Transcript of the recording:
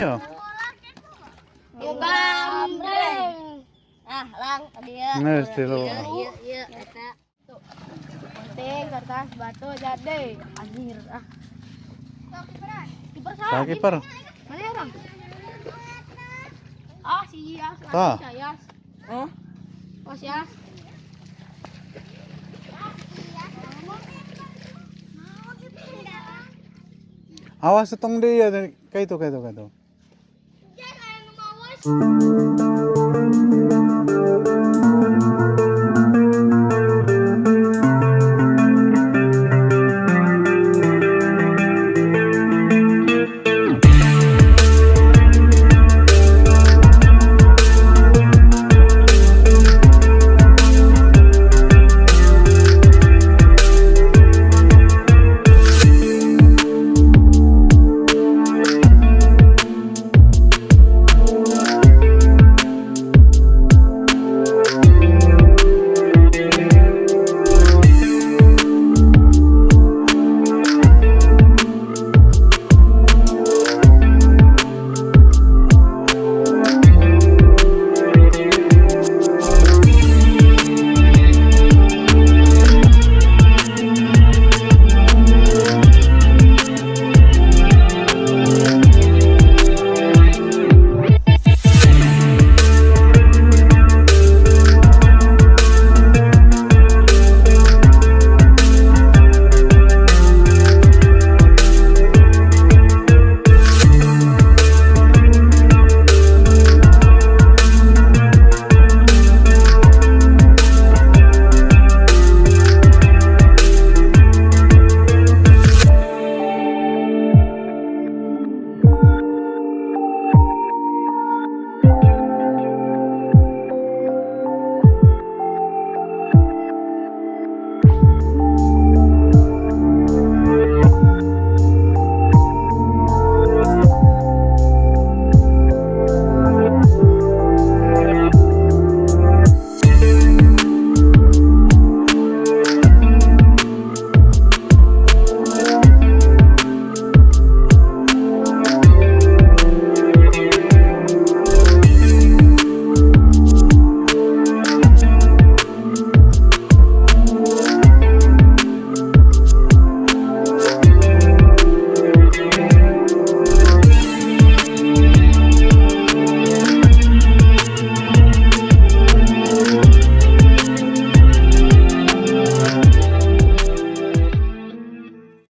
Ya. Gambreng. Ah, lang tadi ya. Geus tilu. Iya, iya, eta. Penting kertas batu jadi. Anjir ah. Kiper Saha kiper? Mana orang? Ah, si Yas, Tah. si Yas. Oh, Oh, si Yas. Awas tong dia kayak itu kayak itu kayak itu.